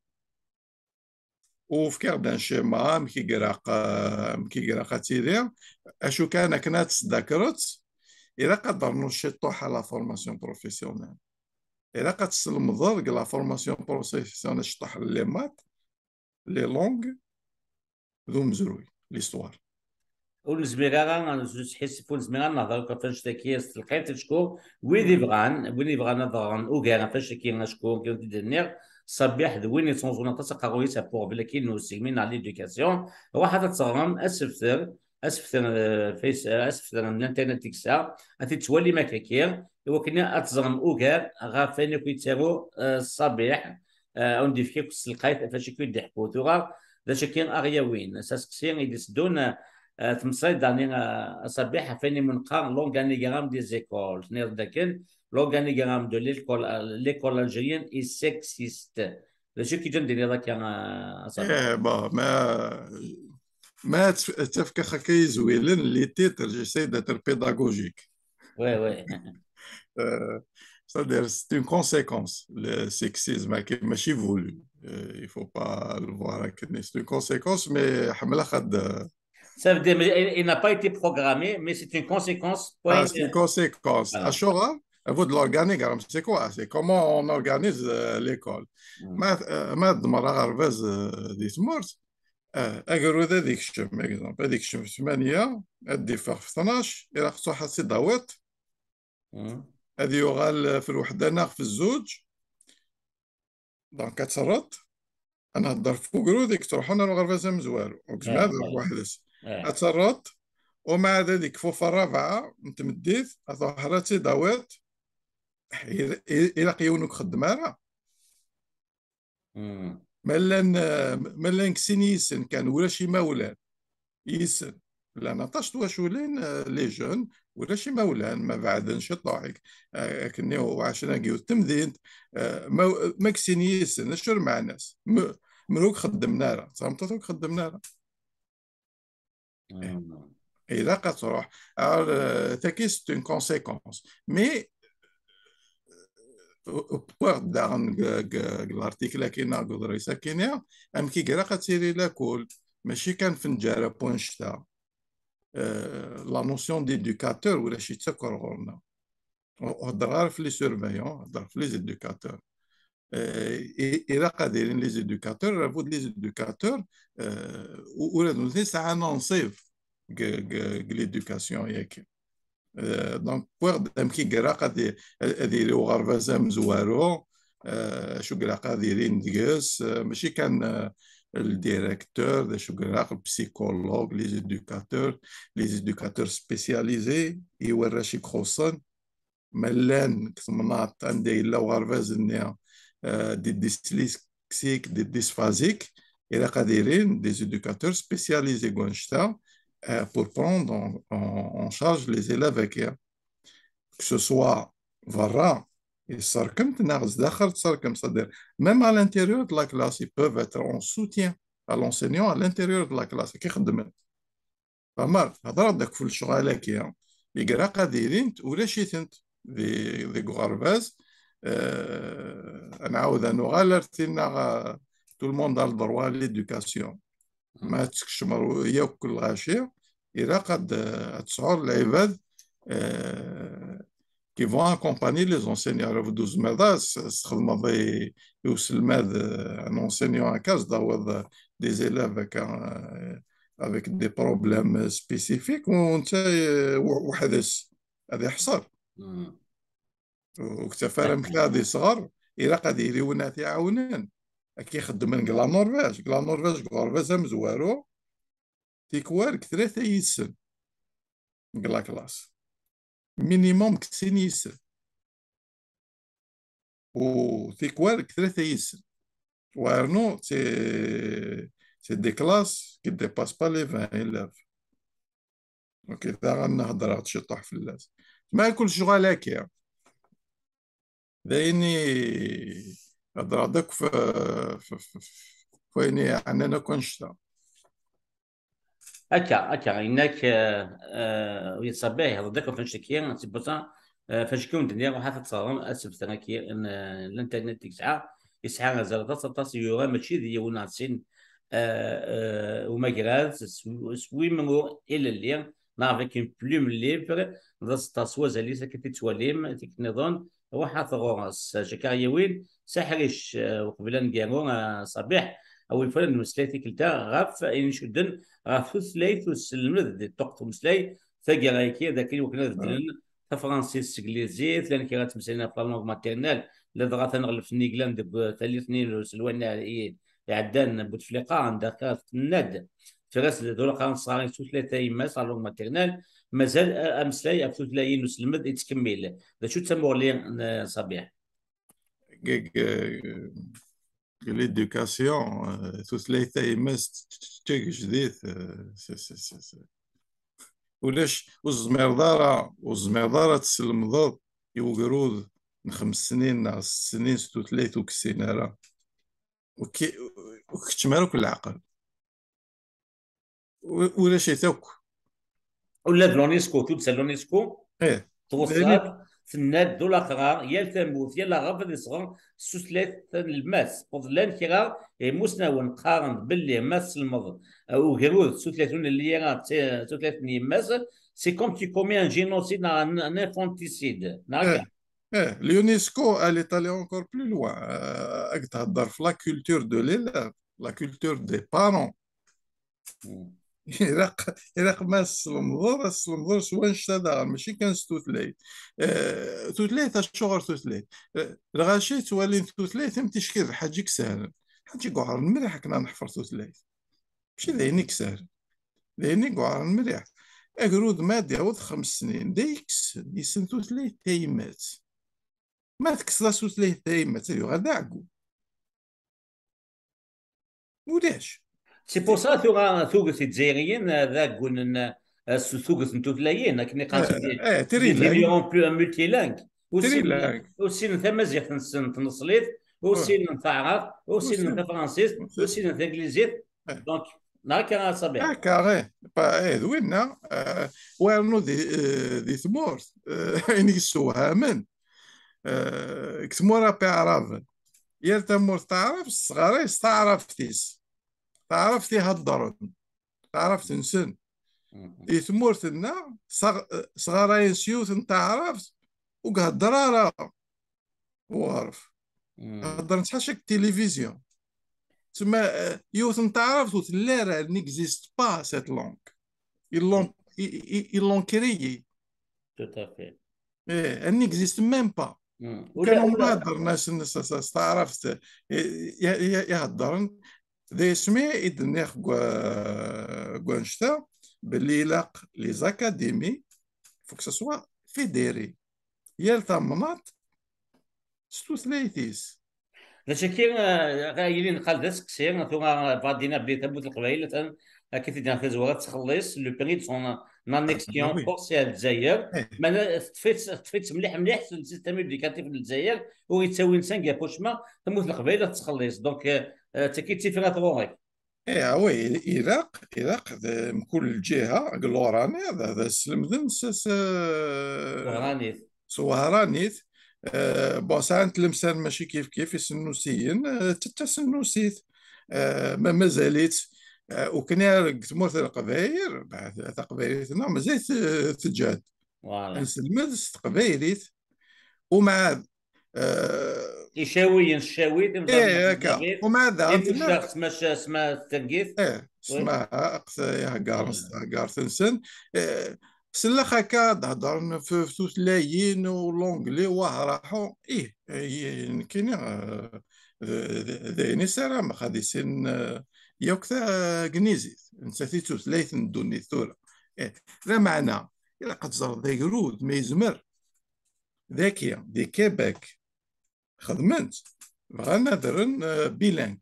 U fkiɣ-d un schéma, amek i ilaq, euh, amek i ilaq ad tili. Acu kan, akken ad tesdakreḍ, ilaq ad d-ternuḍ ciṭuḥ à la formation professionnelle. Ilaq ad teslemdeḍ deg la formation professionnelle ciṭuḥ les maths, les langues, d umezruy, l'histoire. Ur nezmir ara, nesḥissif, ur nezmir ara nehder akk ɣef annect-agi s telqayt, acku wid ibɣan, wid ibɣan ad ɣren ugar ɣef annect-agi, acku akken i d-nniɣ, Ṣabiḥ d win yettɣunzun aṭas aqerruy-is ɣef uɣbel-agi n usegmi neɣ l'éducation. Ruḥet ad teɣrem asebter, asebter, euh, face, euh, asebter n internet deg-sa, ad t-id-twalim akka-agi, i wakken ad teẓrem ugar ɣef wayen akk yettaru, euh, Ṣabiḥ, euh, ad wen-d-yefk akk s telqayt ɣef wacu akk i d-iḥekku. Tura, d acu akka ara ɣ-yawin? S aseqsi i d-iteddun, euh, temsayt daɣen, euh, a Ṣabiḥ, ɣef wayen i m-neqqar l'organigramme des écoles. Tenniḍ-d akken l'organigramme de l'école, euh, l'école algérienne est sexiste. D acu i k-yeǧǧan d-tiniḍ akka, a Ṣabiḥ? Eh, bon, ma, ma tt-, ttafkeɣ akka izwilen, les titres, j'essaie d'être pédagogique. Ouais, ouais. Euh, c'est-à-dire, c'est une conséquence, le sexisme, hein, qui est machi voulu. Euh, il faut pas le voir, hein, c'est une conséquence, mais ḥemmleɣ ad, Ça veut dire, mais il, il n'a pas été programmé, mais c'est une conséquence. Ah, c'est une conséquence. Voilà. Acuɣer? Vous de l'organigramme, c'est quoi? C'est comment on organise, euh, l'école. Mm. Ma, euh, ma d-mara ɣerbaz, euh, di tmurt, euh, agrud ad ikcem, par exemple, ad ikcem ثمانية, ad d-iffeɣ ɣef tnac, ilaq truḥ ad tt-id-tawiḍ, Mm. ad yuɣal ɣef lweḥda neɣ ɣef zzuǧ. Donc, ad terreḍ, ad nehder ɣef ugrud i yettruḥun ar uɣerbaz amezwaru. Ur gezmeḍ Ah, ad ruḥ ah. weḥd-s. Ah. Ad terreḍ, umbeɛd ad ikfu ɣef rrabɛa n tmeddit, ad truḥeḍ ad tt-id-tawiḍ. Il-, il-, ilaq yiwen ur ixeddem ara. Mm. Ma llan, eh, ma llan deg sin yisen kan, ulac imawlan. Yisen. Llan aṭas n twaculin, eh, les jeunes, ulac imawlan, ma beɛden ciṭuḥ, eh, akken i uɛecrin deg yiwet temdint, eh, ma, ma deg sin yisen, acu lmeɛna-s? M-, mra ur xeddmen ara, d tameṭṭut ur xeddmen ara. Mm. Ilaq ad truḥ. Alors, euh, tagi, c'est une conséquence. Mais, euh, wwiɣ-d daɣen deg, deg, deg l'article-agi neɣ deg uḍris-agi, amek i ilaq ad tili l'école, mačči kan f nǧara n wannect-a. Euh, la notion d'éducateur, ulac-itt akk ar ɣur-neɣ. Ur heddreɣ ara f les surveillants, heddreɣ f les éducateurs. Euh, i-, ilaq ad ilin les éducateurs, labud les éducateurs, euh, u-, ula d nutni sɛan anṣib deg, deg, deg l'éducation-agi. Euh, donc, wwiɣ-d amek i ilaq ad, ad yili uɣerbaz amezwaru, euh, acu i ilaq ad ilin deg-s, euh, mačči kan, euh, le directeur, d acu i ilaq, le psychologue, les éducateurs, les éducateurs spécialisés, i warrac i ixuṣṣen, ma llan deg temnaḍt anda yella uɣerbaz-nni, euh, des dyslexiques, des dysphasiques, ilaq ad ilin des éducateurs spécialisés deg wannect-a, euh, pour prendre en, en, en charge les élèves-agi. Que ce soit berra, i tserkemt, neɣ sdaxel tserkemt, c'est-à-dire, même à l'intérieur de la classe, ils peuvent être en soutien à l'enseignant à l'intérieur de la classe. Akken i xeddmen. Fehmeḍ, hedreɣ-d akk ɣef lecɣal-agi, ilaq ad ilint, ulac-itent di, deg uɣerbaz. Euh, ad nɛawed ad nuɣal ar tinna, euh, tout le monde a le droit à l'éducation. Ma teskecmeḍ yakk lɣaci, ilaq ad, ad tesɛuḍ lɛibad, euh, qui vont accompagner les enseignants. Ara ur tezmireḍ ara ad s-, txedmeḍ i, i uselmad, euh, un enseignant akka, ad s-d-tawiḍ des élèves akka, euh, avec des problèmes spécifiques, u netta, euh, w-, weḥd-s, ad iḥṣer. Ur yettaf ara amek ad iṣɣer, ilaq ad yili win ara t-iɛawnen. Akka i xeddmen deg la Norvège. Deg la Norvège, deg uɣerbaz amezwaru, tikwal deg tlata yid-sen deg la classe. Minimum deg sin yid-sen. U tikwal deg tlata yid-sen. Wernu, c'est, c'est des classes qui dépassent pas les vingt élèves. Ok, daɣen hedreɣ-d ciṭuḥ fell-as. Ma kul ccɣel akka. D ayen i hedreɣ-d akk f-, f-, f-, f-, f wayen i yeɛnan akk annect-a. Akka, akka, yenna-k, euh, euh, Sabiḥ, yehḍeṛ-d akk ɣef wannect-agi, si busa, euh, ɣef wannect-agi wen-d-nniɣ, ruḥet ad teɣrem asebter-agi n, euh, l'internet i yesɛa, yesɛa azal aṭas, aṭas, yura mačči d yiwen neɣ d sin, euh, euh, umagrad, s, s wimru ilelli, neɣ avec une plume libre, d aseṭṭa s wazal-is, akken i t-tettwalim, tikkelt nniḍen, ruḥet ɣur-s. Jaka yiwen, s aḥric, euh, uqbel ad ngeru, euh, Sabiḥ, a wi yufan ad nemmeslay tikkelt-a ɣef ayen icudden ɣef tutlayt n uselmed di ṭṭuqt umeslay, taggara-agi, d akken iwakken ad beddlen tafransist s teglizit, llan kra ttmeslayen ɣef la langue maternelle, ladɣa taneɣleft-nni yellan deg, uh, tallit-nni n uselway i-, iɛeddan n Butefliqa, anda akka tenna-d, tefra-s d ula qqaren tesɣarin s tutlayt tayemmat, la langue maternelle, mazal, uh, ameslay ɣef tutlayin n uselmed yettkemmil. D acu d tamuɣli n, uh, Sabiḥ? Deg, deg, deg l'éducation, euh, tutlayt tayemmat d tagejdit, euh, c'est, c'est, c'est, c'est. Ulac, ur tezmireḍ ara, ur tezmireḍ ara ad teslemdeḍ i ugrud n xems snin neɣ sett snin s tutlayt ur yessin ara. Ur k-, ur keččem ara akk leɛqel. U-, ulac-it akk. Ula d l'UNESCO, tuddsa n l'UNESCO, Eh, twesseɛ-d, tenna-d d ulaqrar, yal tamurt, yal aɣref ad iseɣ s tutlayt tanelmadt. Llan kra imusnawen qqaren-d belli ma tselmeḍ, uh, ugrud s tutlayt ur nelli ara d ti-, tutlayt n yemma-s, c'est comme tu commets un génocide, un, un infanticide. Neɣ akka? Eh, l'UNESCO, elle est allée encore plus loin. Euh, ad thedder f la culture de l'élève, la culture des parents. Ilaq, ilaq ma teslemdeḍ, ad teslemdeḍ s wannect-a daɣen, mačči kan s tutlayt. Eh, tutlayt, acuɣer tutlayt? Eh, lɣaci ttwalin tutlayt am ticki d lḥaǧa i isehlen. Lḥaǧa i iweɛren mliḥ akken ad neḥfer tutlayt. Mačči d ayen i isehlen. D ayen i iweɛren mliḥ. Agrud ma ad d-yaweḍ xems snin, d ayen i yessen, yessen tutlayt tayemmat. Ma tekkseḍ-as tutlayt tayemmat, ad yuɣal d aɛeggu. Ulac. C'est pour ça, tura, tuget Izzayriyen, euh, d aggun n, euh, s-, tuget n tutlayin, akken i qqaren, Eh, eh, des trilingue. Izzayriyen plu-, multilingues. Ur ssinen, Trilingue. ur ssinen tamaziɣt-nsen n tneṣlit, ur Ouais. ssinen taɛrabt, ur Ur ssinen ssinen. tafransist, Ur ur ssinen. ssinen taglizit. Eh. Donc, neɣ akka a Sabiḥ. Akka, eh, pa-, eh, d winna, eh, wernu di, eh, di tmurt, eh, ayen yessewhamen, eh, deg tmura tiɛraben. Yal tamurt taɛrabt tesɣaray s taɛrabt-is. Taɛrabt i heddren. Taɛrabt-nsen. Mhm. Di tmurt-nneɣ, sɣ-, sɣarayen s yiwet n taɛrabt, ur ihedder ara uɣref. Mhm. Heddren ḥaca deg tilivizyu. Tma, eh, yiwet n taɛrabt ur telli ara, elle n'existe pas, cette langue. Ils l'ont, ils, ils- ils l'ont créé. Tout à fait. Eh, elle n'existe même pas. Hmm. Kan ولا هما ولا هضرنا سن- س- س- س- تعرفت. Eh, ي- ي- يهضرن ذي اسمي إدنيخ غوانشتا باللي يلاق les académies, faut que ça soit fédéré. Yal tamnaḍt s tutlayt-is. D acu akka, eh, yili nqal d aseqsi, tura bɣa dina bli tamurt n Leqbayel, atan akka t-id-nniɣ tazwara tettxelliṣ, le prix de son annexion Oui. forcée à Lezzayer, Eh, meɛna teṭṭef-itt teṭṭef-itt mlliḥ mlliḥ le système éducatif n Lezzayer, ur yettawi nsen gapouchma, tamurt n Leqbayel ad tettxelliṣ. Donc, eh, eh, d tagi i d tifrat ɣur-k. eh, ah oui, ilaq, ilaq d mkul lǧiha, deg Lorraine, d, d slemden s, s, Wehranit. s Wehranit. Eh, bon, sɛant lemsal mačči kif kif, isennusiyen, eh, tetta sennusit. Eh, ma mazal-itt, eh, ukni deg tmurt n Leqbayel, bah, taqbaylit-nneɣ mazal t-, teǧǧa-d. Voilà. Ad nselmed s teqbaylit. Umɛad, eh, Icawiyen s ccawi, timẓarin eh, s akka. tẓarin, Umɛad, daɣen tella imbuccaɣ s ma s ma s targit. Eh, Oui. smaha, aqt-, iheggar-, iheggar-nsen. Eh, sellax akka, ad hedren f, f tutlayin u l'anglais, wah, raḥu. Ih, eh, nekkini, eh, d, d, d ayen i ssarameɣ, ad issin, eh, yakk tagnizit. Nettat i d tutlayt n ddunit tura. Eh, lameɛna, ilaq ad teẓreḍ agrud, ma yezmer. Daki, di Québec, xedmen-tt. Bɣan ad rren, eh, bilingue.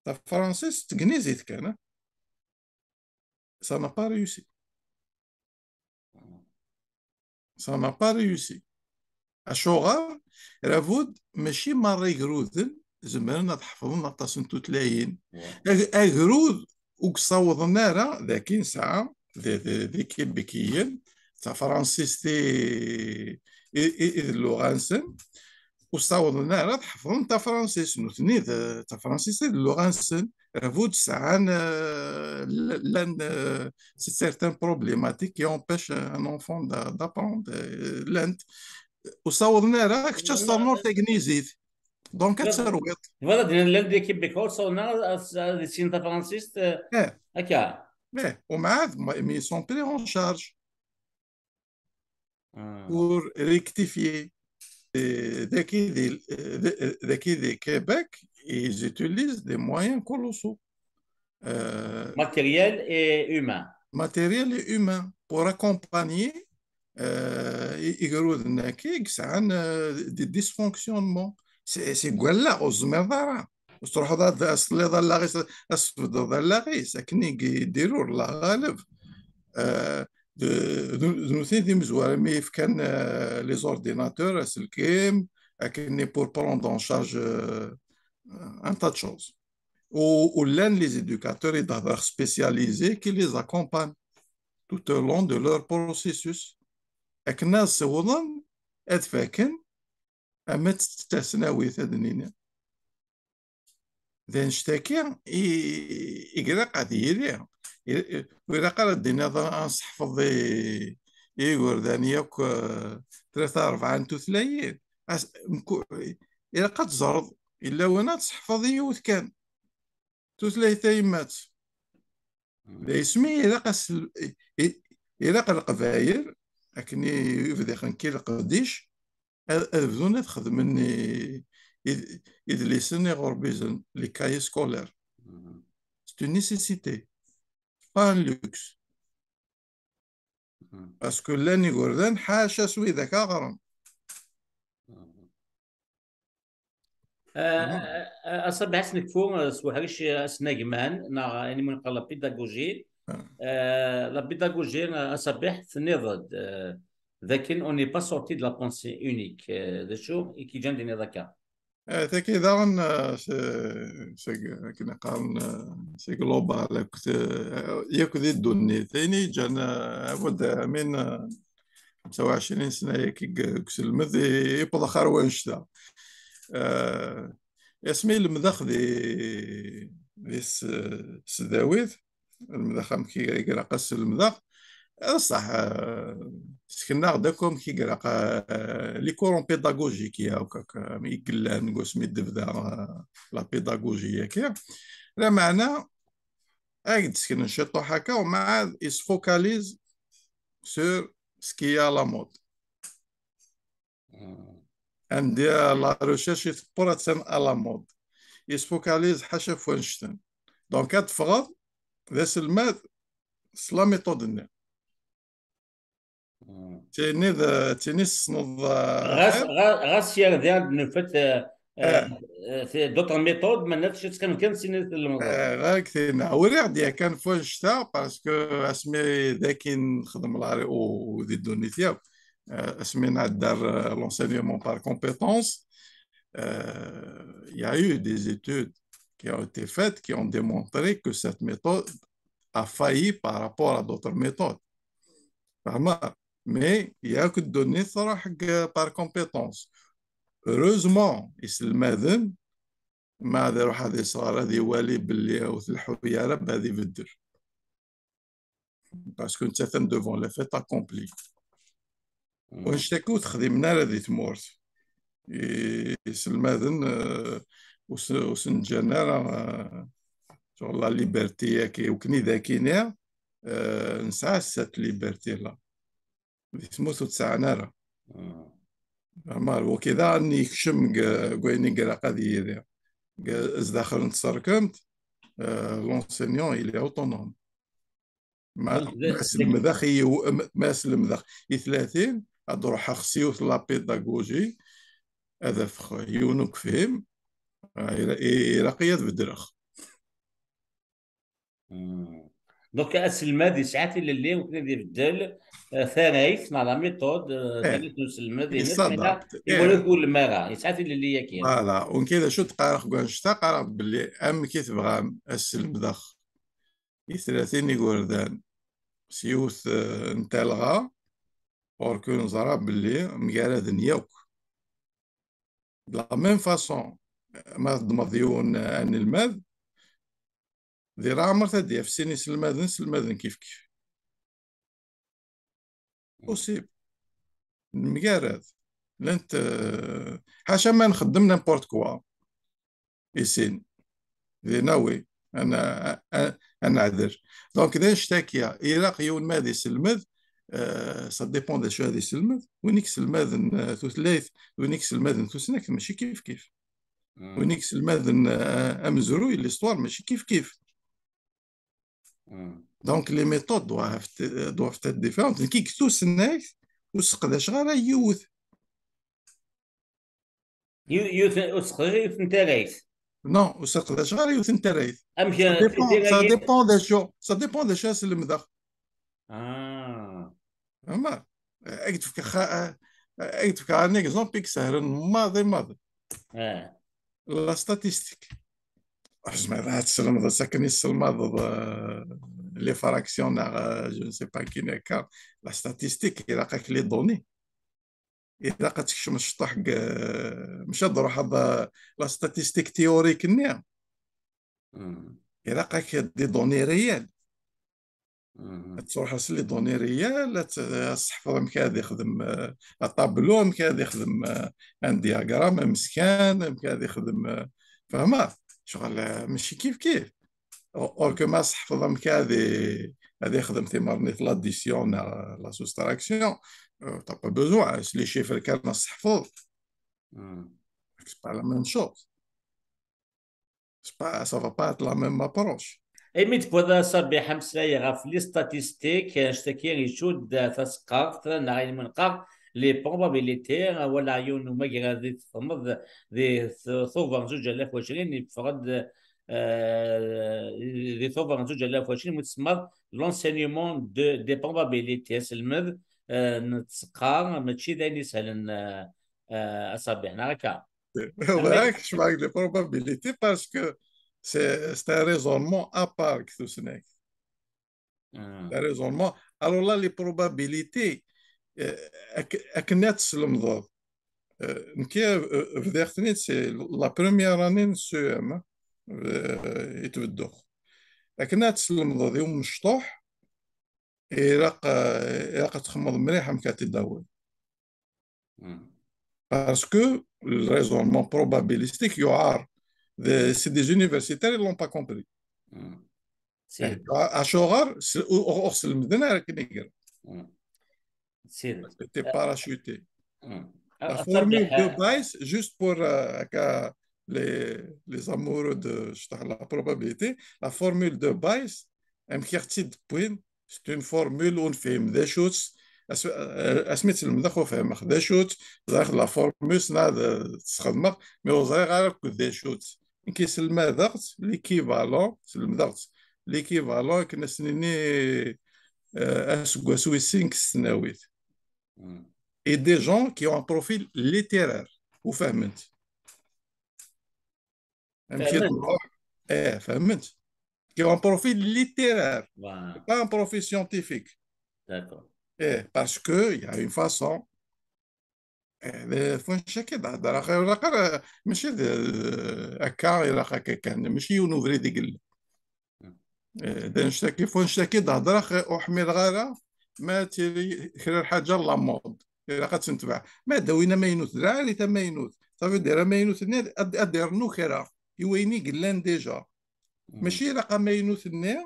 Tafransist d tegnizit kan, eh? Ça n'a pas réussi. Ça n'a pas réussi. Acuɣer? Ravud, mačči merra igruden zemren ad ḥefḍen aṭas n tutlayin. Ouais. Ag-, agrud ur yessawḍen ara, daki nesɛa d, d, d Ikibikiyen, tafransist i, i, i, i d lluɣa-nsen, ur ssawḍen ara ad ḥefḍen tafransist. Nutni d tafransist i d lluɣa-nsen. Ravud sɛan, eh, l-, llan, eh, certaines problématiques qui empêchent un enfant d'a-, d'apprendre, eh, llant. Ur ssawḍen ara, kečč ad s-ternuḍ tagnizit. Donc, ad terwiḍ. Voilà, d-, llan des Québécois ur ssawḍen ara ad, ad issinen tafransist, eh, Eh, akka. eh, umɛad, mais ils sont pris en charge Ah. pour rectifier. Eh, daki di, eh, daki di Québec, ils utilisent des moyens colossaux. Euh, Matériel et humain. Matériel et humain pour accompagner, euh, i-, igruden-agi i yesɛan, euh, des dysfonctionnements. C'est, c'est gwellaɣ, ur tezmireḍ ara. Ur tettruḥuḍ ad, ad tesliḍ allaɣ-is, ad tesbeddeḍ allaɣ-is, akken i idiru, Allah ɣaleb. Euh, d, d, d nutni d imezwura mi yefkan, euh, les ordinateurs, aselkim, akken pour prendre en charge, euh, un tas de choses. U, u llan les éducateurs i d-hedreɣ spécialisés qui les accompagnent tout au long de leur processus. Akken ad ssiwḍen ad faken ama d tasnawit, ad nini. D annect-agi i, i ilaq ad yili. I, i, ur ilaq ara ad d-tiniḍ ad nseḥfeḍ i, i igerdan yakk, eh, tlata rebɛa n tutlayin. As-, mku-, ilaq ad teẓreḍ, yella win ad tseḥfeḍ i yiwet kan. Tutlayt tayemmat. D asmi ilaq as-, i, i, ilaq Leqbayel, akken i, i bdiɣ nekki leqdic, ad, ad bdun ad xedmen i, i, idlisen iɣurbizen, les cahiers scolaires. C'est une nécessité, pas un luxe. Parce que llan igerdan, ḥaca s widak aɣren. Ah, ah, ah, Aṣabiḥ ad s-nekfu, ah, s uḥric, ah, asnagman, neɣ ayen i nqal la pédagogie. Ah, la pédagogie, ah, Aṣabiḥ, tenniḍ-d, ah, d akken on n'est pas sorti de la pensée unique. Ah, d acu i k-iǧǧan d-tiniḍ akka? Ah, tagi daɣen, ah, c'est, c'est, akken qqaren, ah, c'est global, akked, ah, yakk di ddunit. Ayen i yeǧǧan, ah, Abu Dda Amin, ah, xemsa u ɛecrin sna-agi deg, deg uselmed, i, iwweḍ ɣer wannect-a. Eh, asmi lemdeɣ di, di s-, tesdawit, lemdeɣ amek i, i ilaq ad slemdeɣ. Eh, ṣṣeḥ, eh, sken-aɣ-d akk amek i ilaq, eh, les cours pédagogiques, ya, akk, akk, amek i yellan deg wasmi d-tebda, eh, la pédagogie-agi. Lameɛna, Ad k-d-seknen ciṭuḥ akka, u mɛad il se focalise sur ce qui est à la mode. Anda la recherche i teqqur, attan à la mode. Il se focalise ḥaca ɣef wannect-en. Donc, ad teffɣeḍ d aselmad s la méthode-nni. Tini d, tini tessneḍ, eh, ɣas, ɣa- ɣas yerda ad nufet, eh, eh, eh, eh, d'autres méthodes, ma nafc teqqim kan sin tlemẓin. Eh, ɣer-k tina. Uriɣ-d yakan f wannect-a, parce que asmi d akin nexdem la ré-, u, u di ddunit yakk, eh, asmi nɛedda ar, eh, l'enseignement par compétence, eh, il y a eu des études qui ont été faites, qui ont démontré que cette méthode a failli par rapport à d'autres méthodes. Vraiment. Mais il y a que donné par compétence. Heureusement, iselmaden, ma ad iruḥ ad iseɣer, ad iwali belli ur tleḥḥu ara, ad ibeddel. Parce que netta atan devant le fait accompli. Wanect-agi ur t-xdimen ara di tmurt. I-, iselmaden, eh, ur s-, ur sen-ǧǧan ara, eh, sur la liberté-agi, akken i d akini, eh, nesɛa cette liberté-là. Di tmurt ur tt-sɛan ara. Vraiment, wagi daɣen yekcem deg, deg wayen i ilaq ad yili. Deg, zdaxel n tserkemt, eh, l'enseignant, il est autonome. Ma, ma slemdeɣ i yiw-, ma, ma slemdeɣ i tlatin, ad ruḥeɣ s yiwet la pédagogie, ad afeɣ yiwen ur yefhim, ah, ira-, i-, ilaq-iyi ad beddleɣ. Donc, aselmad yesɛa tilelli, wakken ad ibeddel, eh, tarrayt, neɣ la méthode, eh, tarrayt n uselmed, il s'adapte. Iwala ur yelli ara, yesɛa tilelli-agi. Voilà, u nekk d acu d-qqareɣ deg wannect-a, qqareɣ belli amek i tebɣam ad slemdeɣ i tlatin igerdan s yiwet, eh, n talɣa, or que neẓra belli mgaraden yakk. De la même façon, ma teddmeḍ yiwen anelmad, di leɛmer ad yaf sin iselmaden, selmaden kif kif. Possible. Nemgarad. Llant, eh, ḥaca ma nxeddem n'importe quoi. I sin. Dinna, oui. Ad n-, a-, a-, ad neɛdel. Donc, d annect-agi, ilaq yiwen ma ad iselmed, eh, ça dépend d acu ad iselmed. Win i iselmaden, eh, tutlayt, win i iselmaden tusnakt, mačči kif kif. Win i iselmaden, eh, amezruy, l'histoire, mačči kif kif. Donc, les méthodes doivent, doivent être différentes. Nekk deg tusnakt, ur sseqdaceɣ ara yiwet. Yiw-, yiwet, ur sseqdaceɣ yiwet n tarrayt. Non, ur sseqdaceɣ ara yiwet n tarrayt. Amek, ça dépend, ça dépend d acu, ça dépend d acu ara slemdeɣ. Ah. Ama, ad k-d-fkeɣ xa-, ad k-d-fkeɣ un exemple i isehlen maḍi, maḍi. Ah. La statistique. Ur tezmireḍ ad teslemdeḍ akken i tesselmadeḍ, euh, les fractions neɣ, euh, je ne sais pas akken akka. La statistique, ilaq-ak les données. Ilaq ad tekcem ciṭuḥ deg, euh, mačči ad truḥeḍ, euh, la statistique théorique-nni. Ilaq-ak des données réelles. Ad truḥeḍ s les données réelles, ad t-, ad tesseḥfeḍ amek ad ixdem, euh, atablu, amek ad ixdem, euh, un diagramme ameskan, amek ad ixdem, euh, fehmeḍ? Ccɣel, euh, mačči kif kif. Or que ma tesseḥfeḍ amek ad i-, ad ixdem timerniṭ, l'addition neɣ la soustraction, euh, t'as pas besoin, s les chiffres kan ad tesseḥfeḍ. C'est pas la même chose. C'est pas, ça va pas être la même approche. Imi d-tewwiḍ a Sabiḥ ameslay ɣef les statistiques, annect-agi icudd taseqqart, neɣ ayen mi neqqar les probabilités, walaɣ yiwen umagrad i tfehmeḍ di t-, Tubeṛ zuǧ alaf u ɛecrin, yeffeɣ-d, eh, di Tubeṛ zuǧ alaf u ɛecrin, mi tsemmaḍ l'enseignement de, des probabilités, aselmed, eh, n tseqqar, mačči d ayen isehlen, eh, eh, a Sabiḥ, neɣ akka? Voilà, je parle de probabilité parce que c'est, c'est un raisonnement à part que tusnakt. C'est un raisonnement. Alors là, les probabilités, euh, ak-, akken ad teslemdeḍ. Euh, nekk, euh, bdiɣ-ten-id, c'est la première année n C E M, hein, euh, i tbedduɣ. Akken ad teslemdeḍ i umecṭuḥ, ilaq, euh, ilaq ad txemmeḍ mliḥ amek ad t-id-tawiḍ. Parce que le raisonnement probabilistique, yuɛer. Des, c'est des universitaires, ils l'ont pas compris. Acuɣer ur slemden ara akken iger. C'était parachuté. La formule de base, juste pour euh, les, les amoureux de la probabilité, la formule de base, c'est une formule ur nefhim d acu-tt. Asmi tt-lemdeɣ ur fehmeɣ d acu-tt. Ẓriɣ la formule, ssneɣ ad tt-sxedmeɣ, mais ur ẓriɣ ara akk d acu-tt. Nekk sselmadeɣ-tt, l'équivalent, slemdeɣ-tt, l'équivalent akken ad s-nini aseggas wis sin deg tesnawit. Et des gens qui ont un profil littéraire. Ur fehment. Amek i d-nruḥ? Eh, fehment. Qui ont un profil littéraire, pas un profil scientifique. D'accord. Eh, parce que il y a une façon. Eh, d wanect-agi d-hedreɣ, ilaq ara, mačči d, eh, akka, ilaq akka kan, mačči yiwen ubrid i yella. Eh, d anect-agi, f wanect-agi d-hedreɣ, ur ḥmileɣ ara ma tili kra lḥaǧa la mode. Ilaq ad tt-netbeɛ. Ma d-awin amaynut, d lɛali tamaynut. Ça veut dire amaynut-nni ad, ad d-irnu kra i wayen i yellan déjà. Mačči ilaq amaynut-nni,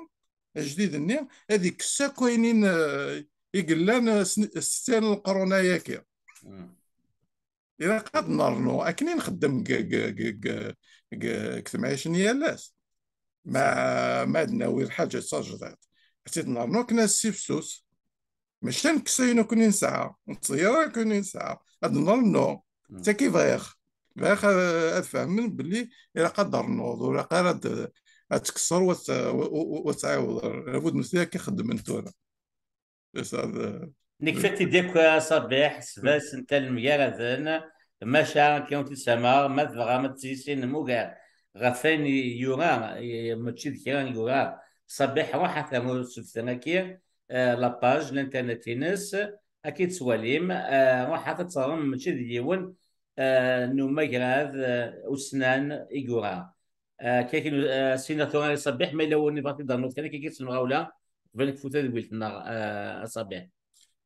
ajdid-nni, ad ikkes akk ayen in, eh, i yellan, eh, s, s settin n lqrun-agi. Ilaq ad nernu akken i nxeddem deg, deg, deg, deg, deg temɛict n yal ass. Ma, ma ad nawi lḥaǧa d tajdiṭ, ad tt-id-nernu akken ad nessifsus. Mačči ad nekkes ayen akk i nesɛa, ur nettẓeyyer ara akk ayen i nesɛa. Ad nernu. D tagi bɣiɣ. Bɣiɣ ad, ad fehmen belli ilaq ad d-ternuḍ, ur ilaq ara ad, ad tekkseḍ u ad, u, u, u ad tɛiwdeḍ. Labud nutni akka xeddmen tura. Is that the- Nekk fati-d akk aṣabiḥ, sbas n tal mgaraden, maca akken ur t-id-samaɣ, ma tebɣam ad tissinem ugar ɣef wayen i yura, i, mačči d kra i yura Ṣabiḥ, ruḥ ad ternu sufter-agi, eh, la page n l'internet-ines, ad k-id-twalim, eh, ruḥ ad teɣrem, mačči d yiwen, eh, n umagrad, eh, ussnan i yura. Eh, kaki, eh, sinatura i Ṣabiḥ, ma yella win ibɣa ad t-id-ternuḍ kan, akka i k-id-semɣawla, qbel ad nekfu tadwilt-nneɣ, eh, a Ṣabiḥ.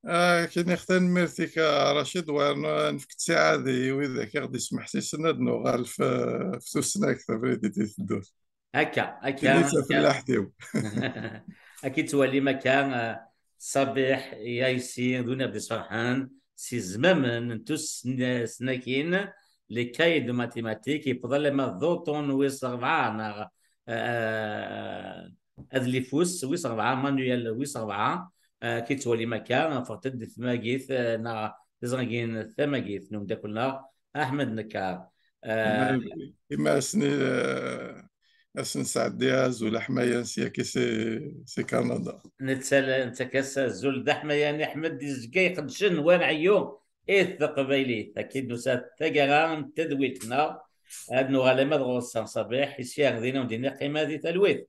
Akken ixtan mirtik a Racid, war nefk ttiɛad i widak i ɣ-d-ismeḥsisen ad nuɣal f, f tusnakt abrid i d-iteddun. Akka, akka. Tili d tafellaḥt-iw. Akka i ttwalim akka, eh, Ṣabiḥ Yaysi d win ad d-isferḥen s izmamen n tusnakin, les cahiers de mathématiques, yewweḍ alamma d uṭun wis ṛebɛa, neɣ, eh, adlifus wis ṛebɛa, manuel wis ṛebɛa, eh, ki ttwalim akka, ffɣet-d di tmagit, eh, neɣ tiẓrigin tamagit n umeddakel-nneɣ Aḥmed Nekkar. Eh, Ima ass-nni, eh, ass n sɛeddi azul aḥmayan syaki si, si Kanada. Nettal-, nettak-as azul d aḥmayan i Ḥmed, izga iqeddcen war ɛeyyu i teqbaylit. Akid nusa taggara n tadwilt-nneɣ, ad nuɣal ama d ɣur-s a Ṣabiḥ, i sya dinna ur d-nniɣ qima di talwit.